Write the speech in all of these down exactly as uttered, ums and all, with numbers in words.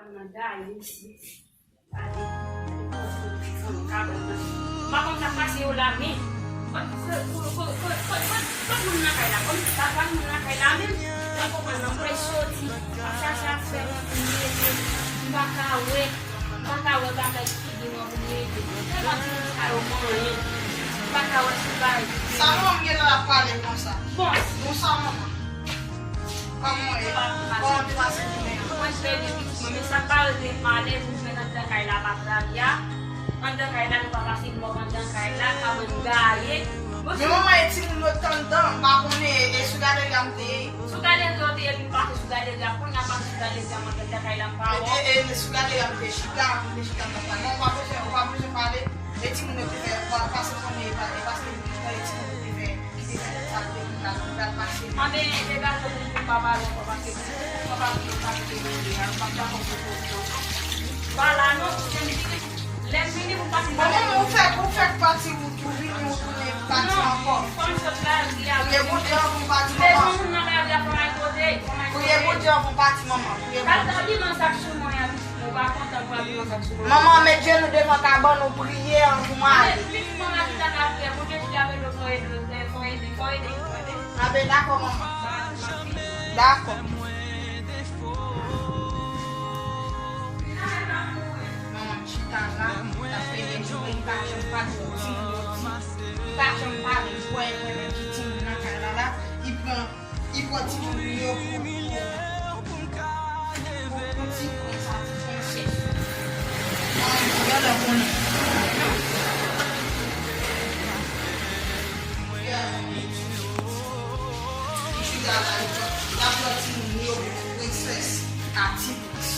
Nan gaye isit. Gade. Kabann nan. M pa konn sa k pase yo la, men. Kot, kot, kot moun nan kay la? Kòm sa pa moun nan kay la menm, m pa konprann nan. M pral soti, m ap chache afè pou m rete. M pa ka wè, m pa ka wè bagay ki figi mwen pou m rete. Tèlman timoun sa yo manyen. M pa ka wè sou bagay. Sa manman m gentan ap pale konsa. Bon. Bon, sa manman. Kòman w ye? Kòman w te pase jounen an? Mwen byen, pitit mwen, men sa pa rete malèz, ou jwenn anndan kay la pa travay a. Anndan kay la, nou pa pase mòg anndan kay la, kabann gaye. Men manman, e timoun yo t anndan, m pa konnen, e, e sou galeri a m te ye. Sou galeri a w te ye, epi m pase sou galeri a, kounye a m pase sou galeri a, m anndan kay la, m pa wè w. E, e, e sou galeri a m te chita, m te chita anndan kay la. Non, ou pa bezwen, ou pa bezwen pale. E timoun yo te fè, pa, pase konnen e pa, e paske li te fè, e timoun yo te fè, ki te fè sa, te vin la, nou pral pase. Anben, e gato pou nou pa pale ankò, paske pou nou pa pale, pa kite nou de a, nou p ap dakò pou koze ankò. Pa la non, se m vini, lè m vini pou m pase. Bon, manman, ou fè, ou fè pati wout, ou vini, ou tounen pati ankò. Non, fò m sot lari a. Priye Bondye anvan w pati, manman. Lè yon moun nan lari a, fò m al kote, fò m al kote. Priye Bondye anvan w pati, manman. Priye Bondye. Gad abiman sa k sou mwen an. Ou pa kontan pou abiman sa k sou mwen. Manman, met jenou devan kabann ou, priye anvan w ale. Anben, dakò, manman. Dakò. Manman chita la, l ap fè lè di, li pa janm pale, timoun yo di, li pa janm pale, jwè, mwen menm ki timoun nan kay la la, li pran Li pran timoun li yo pou, pou, pou, pou ti prens a, ti prensès. Manman, gade konnen. Li chita la, li pran, li pran timoun li yo pou prensès a ti prens.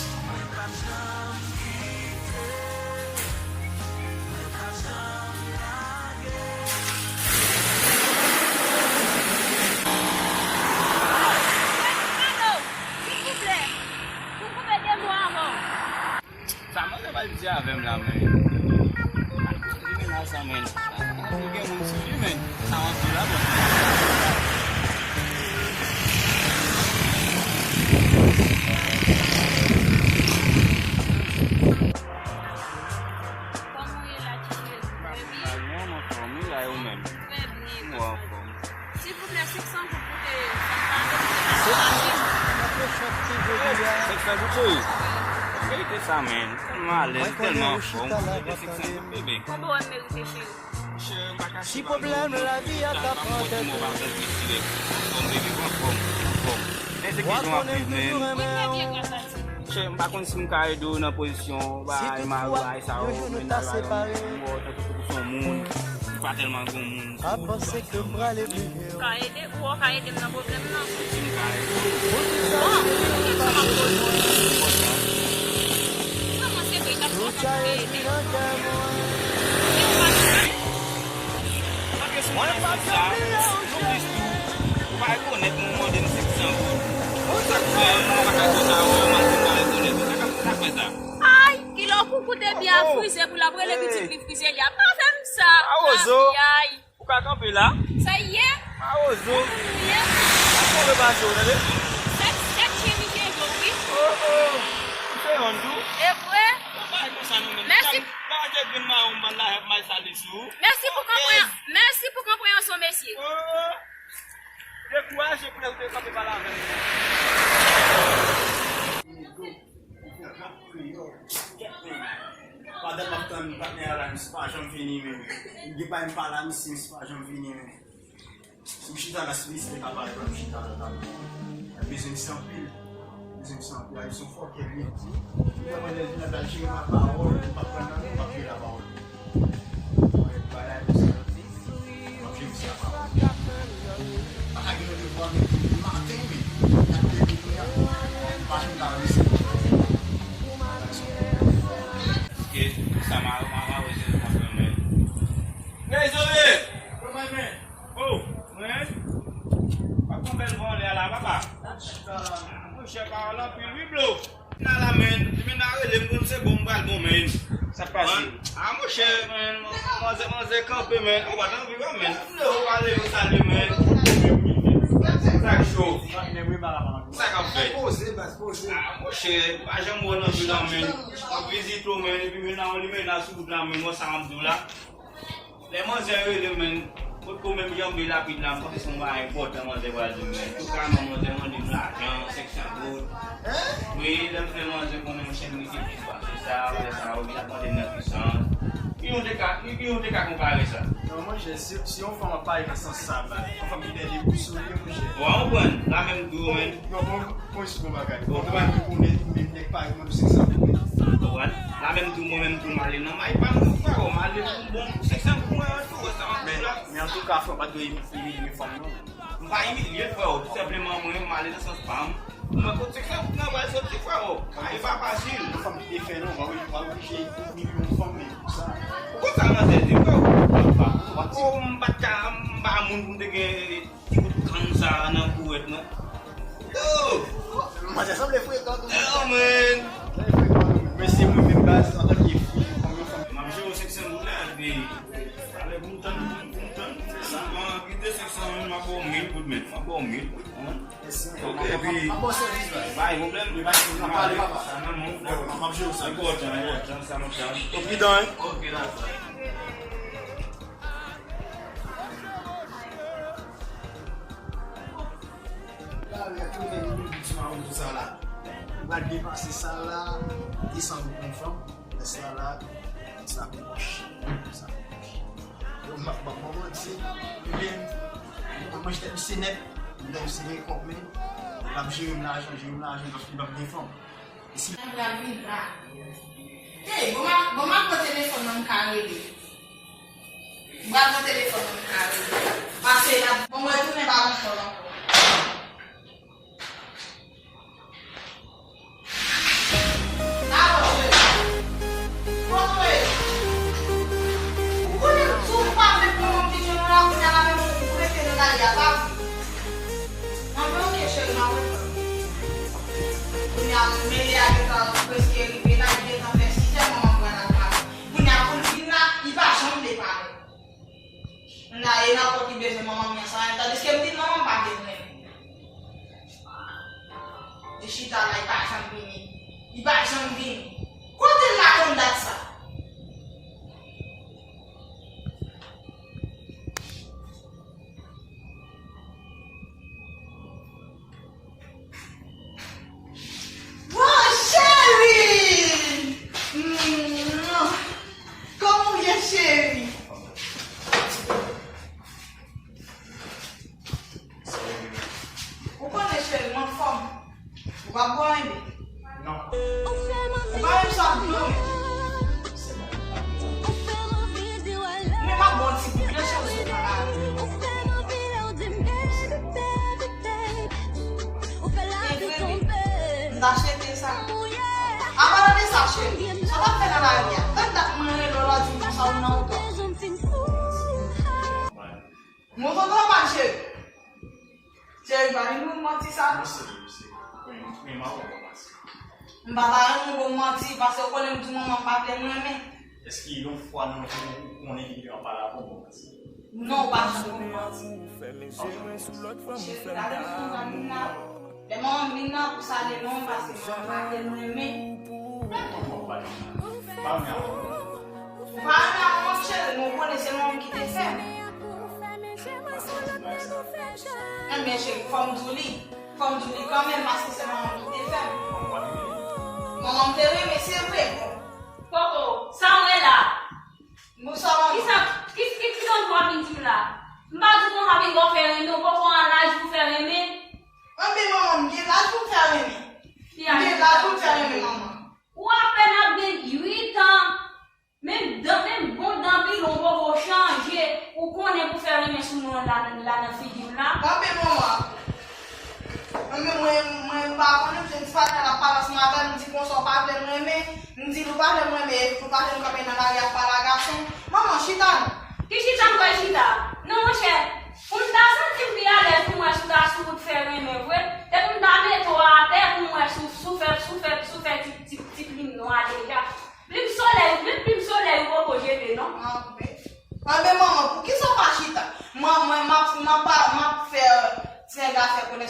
Sa manzè pral di avè m la, men. Li menas sa, men. Li gen moun sou li, men. Sa anpil la, men. Kòman w ye la, ti cheri? Trè byen. Mwen anfòm, wi, la, e ou menm? Trè byen, mwen anfòm. Silvouplè, senk san goud pou te, sa m pa merite, pa sa m merite. Senk san goud, cheri? Merite sa, men. Tèlman alèz, tèlman anfòm. Merite senk san goud, bebe. Konbyen w merite, cheri? Monchè, m pa kache pa nou, m pa di mò pa fè plis dirèk. Anfòm, bebe, anfòm, anfòm. Men se kesyon ap viv, men. Wi, trè byen, gras a Dye. Monchè, m pa konn si m ka ede w nan pozisyon, bay mari, bay sa yo, mennaj, bay yon moun, tankou, tankou se yon moun, li pa tèlman gen yon moun. Ou ka ede, ou ka ede m nan pwoblèm nan. Bon, ki kesyon m ap poze w? Kòman se vre, ta pral ede? Mwen pa t konprann sa. Ou pa rekonèt mwen mande m senk san goud. Sa k fè mwen pa ka di w sa, ou mal di m pa rekonèt. Sa k fè sa? Ay, kilè w koukou te byen ap frize pou l ap rele pitit li frize li a. Pa fè m sa. Awozo. Ay, ay. Ou ka kanpe la. Sa y ye? Awozo. Ou ye? Ou konn pase w, tande? Sèt, sèt chen misye jwe, wi. Oh, oh. Ou se yon dou. E vre? Ou pa konsa non, men. Mèsi. Lage grenn mawon m ban la, may sale sou ou. Mèsi pou konpreyan-, mèsi pou konpreyansyon, mesye. Oh. Dekouraje pou lè ou te kanpe pale avè m. Pandan m ap tann patnè a la, misye pa janm vini, men. Depi m pa la, misye, misye pa janm vini, men. Si m chita la, si misye te ka pale, m chita la, ta bon. Mwen bezwen misye anpil. Mwen bezwen misye anpil. Ayisyen fòkè, li. Mwen, mwen, lè l vin la, l jere ma pawòl, m p ap pran nan, m p ap jere la pawòl. Mwen, bagay konsa. M ap jere misye la pawòl. Pa ka gen yon devwa, men depi maten, men, y ap leve kounye a. M pa janm ka resi. Paske sa ma, ma, ma, Dezole! Kòman men? Oh, mwen? W ap pran bèl vòlè a la, papa. Ah, monchè, pawòl anpil, wi, bro. Nan la, men, li menm nan rele m, konn se bon, m pral bon, men. Sa k pase? Ah, monchè, men, manzè, manzè kanpe, men. Ou pa t anvi wè, men. Ou pale, ou salye, men. Sa k cho? Sa k ap fèt? Poze, baz, poze. Ah, monchè, pa janm wè w nan vil la, men. M ap vizite w, men, epi men nan yon limena sou wout la, men, wè sa m ap di w la. Lè manzè rele m, men, potko menm janbe lapid la, m panse se yon bagay enpòtan manzè pral di m, men. Touka, non, manzè mande m lajan, senk san goud. Wi, lè m fè manzè konnen yon chèn rete plis pase sa, lè sa, ou vin ap mande m nan pwisans. Ki yon te ka, ki, ki yon te ka konpare sa? Non, monchè, si, si yon fanm ap pale nan sans sa, ba, yon fanm ki dèyè debout sou li, monchè. Ou konprann? La menm tou, men. Non, bon, bon, se bon bagay. Bon, ou konprann? Ou konnen, ou menm nèg pare mande senk san goud. Ou konprann? La menm tou, mwen menm tou, m ale nan may pa m, frè, m ale pou bon senk san goud, mwen, tou, sa, men, men antouka, frè, ou pa dwe imilye fanm, non. M pa imilye, frè, tou senpleman, mwen, m ale nan sans pa m. Mwen, kot senk san goud nan pral soti, frè, a, e pa fasil. Yon fanm ki te fè, non, ou pa oblije imilye yon fanm, men pou sa. Ou konn sa manzè di, frè? Ou pa, ou pa ti. Oh, m pa t ka, m pa moun pou m te gen ti bout kann sa nan kouwèt mwen. Oh! Manzè sanble frekan tou. Oh, man! Sanble frekan tou. Men se mwen menm baz, antanke fi, fanm yo fanm. M ap jere w senk san goud la, epi talè pou m tann, pou m, pou m tann. Sa, m ap kite senk san, m ap ba w mil goud, men. M ap ba w mil goud, hein? Mèsi, men. Ok, epi m ap ba w sèvis, baz. Pa gen pwoblèm. Wi, baz, n ap pale, papa. Sa nan men w. Dakò, m ap jere w sa. Enpòtan, enpòtan, sa m ap tann. Ou pridan, hein? Ok, dakò. La, lè tounen yon ti mawozo sa la. Ou pral depanse sa la, desann pou yon fanm. Lè sa la, sa pou pòch. Sa pou pòch. Yo, m ap, m ap, m ap manti. Li menm, li konn manje tèt misye nèt. Li menm se gen kòb, men l ap jere m lajan, jere m lajan, paske li p ap gen fanm. E si nèg la vin la. Hey, bon, m ap, bon, m ap pran telefòn nan, m ka rele. M pral pran telefòn nan, m ka rele. Pase la, bon, mwen tounen pa nan kòl ankò. Alò, cheri. Kote w ye? Ou konnen m di w m pa vle pran manm ki jwenn ou la, kounye a la menm ou rete nan lari a, pa vre? Anben, oke, cheri, m ap reponn. Kounye a, mele a gentan prèske rive la, li gentan fè sizè, manman m pral al pale. Kounye a, pou l vin la, li pa janm vle pale. Kounye a, e nan kò ki bezwen manman m nan sa, tandiske m di l manman m pa vle mwen. Li chita la, li pa janm vini. Li pa janm vini. Kote l la konn dat sa? Bon, cheri! Mwa! Kòman w ye, cheri? Ou konnen, cheri, m anfòm. Ou pa bwè anyen? Non. Ou pa menm sa blo, men. Men m ap bon ti gout, lè cheri sot nan lari. E vre, men. M ta swete sa. Apadan de sa, cheri, sa w t ap fè nan lari a? Tann dat mwen rele w, w ap di m konsa ou nan wotò. Mwen kontan pa, cheri. Cheri, pa vin pou manti sa. Mwen serye, mwen serye. Men, men m ap ba w manti. M pa ta renmen w pou manti, paske w konnen m di w manman m pa vle m renmen. Èske yon fwa nan vi w ou konnen ki te ap pale avè w pou manti? Non, ou pa janm pou manti. Cheri, gade m sou nan vin la. Lè manman m vin la, pou salye non, paske manman m pa vle m renmen. Men kòman w pale? Pa renmen avè w. Ou pa renmen avè manman m, cheri, men ou konnen se manman m ki te fè m. Enben, cheri, fò m di w li. Fò m di w li kanmenm, paske se manman m ki te fè m. Manman m te renmen, se vre, bon. Koko, sa m wè la? Bonswa, manman. Kisa, ki, ki, ki donk w ap vin di m la? M pa di w konsa vin bò fè renmen, ou poko an laj pou fè renmen. Enben, manman, m gen laj pou m fè renmen. M gen laj pou m fè renmen, manman. Ou apèn ap gen uit an. Menm dan, menm bon dan pilon poko chanje, ou konnen pou fè renmen sou moun la, la nan figi m la. Kanpe manman. Mwen, mwen, mwen, mwen pa konnen, m jwenn ti patnè l ap pale ansanm avè m, m di konsa w pa vle m renmen, m di l ou pa vle m renmen, epi ou pa vle m kanpe nan lari ap pale a gason. Manman, chita non. Ki chita m pral chita? Non, monchè, pou m ta santi m pi alèz pou m wè si w ta sou wout fè renmen vre, epi m ta mete w atè pou m wè si w, si w fè, si w fè, si w fè ti, ti, ti plim nwa deja. Plim solèy, menm plim solèy ou poko jete, non? Anben. Anben, manman, poukisa w pa chita? Mwen, mwen, m ap, m ap, m ap fè, euh, ti nèg la fè konnen.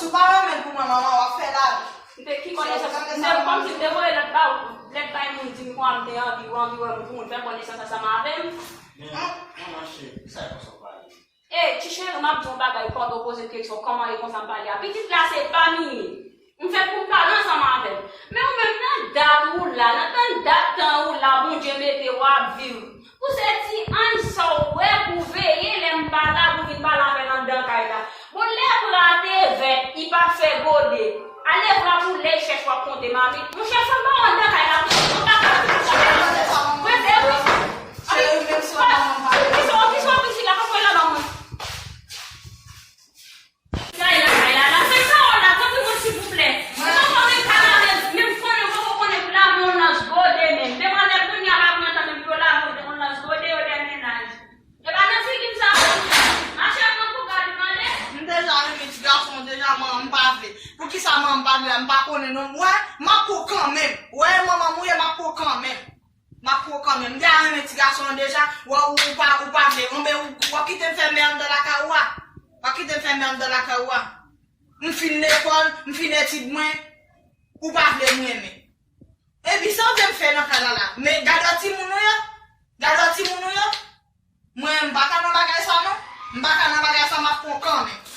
Si w pa renmen l pou mwen, manman, w ap fè lavi. M te ki konesans, m te kòmsi m te voye lèt ba ou, lèt bay moun di m kwa m te anvi, ou anvi wè m pou moun fè konesans ansanm avè m. Men, manman cheri, kisa e konsa w pale? E, ti cheri, m ap di w yon bagay pandan w poze m kesyon kòman e konsa m pale a. Pitit la se pa m li ye. M fèt pou m pale ansanm avè l. Men ou menm nan dat ou la, nan tann dat tan ou la Bondye mete w ap viv. Pou se ti anj sa w wè pou veye lè m pa la pou vin pale avè l anndan kay la. Bon lè pra te vèt, li pa fè gode. Ale pra pou lè chèch w ap konte mamit. Monchè fò m ba w anndan kay la pou ou pa ka. Mwen se wi. Cheri, menm si w ap ba mwen pale. Kisa w kisa w vin di la pa pran la ba mwen. Kay la, kay la, la fè sa w la, tanpri mwen silvouplè. Mwen poko menm ka lave, menm konnen, mwen poko konnen pou lave yon lans gode menm. Demwazèl kounye a pa pran tan menm pou yo lave yon lans gode yo dèyè mennaj. E pa nan figi m sa pou mache ak yon bouga li mande. M deja renmen ti gason deja, manman m pa vle. Poukisa manman m pa vle la, m pa konnen non. Wè, m ap pran kanmenm. Wè, manman m ou ye, m ap pran kanmenm. M ap pran kanmenm. M deja renmen ti gason an deja. Wè, ou, ou pa, ou pa vle. Anben, ou, w ap kite m fè mè anndan lakay ou a. W ap kite m fè mè anndan lakay ou a. M fin lekòl, m fin etid mwen. Ou pa vle m renmen. Epi sa w vle m fè nan kay la la? Men gade timoun ou yo. Gade timoun ou yo. Mwen, m pa ka nan bagay sa non. M pa ka nan bagay sa, m ap pran kanmenm.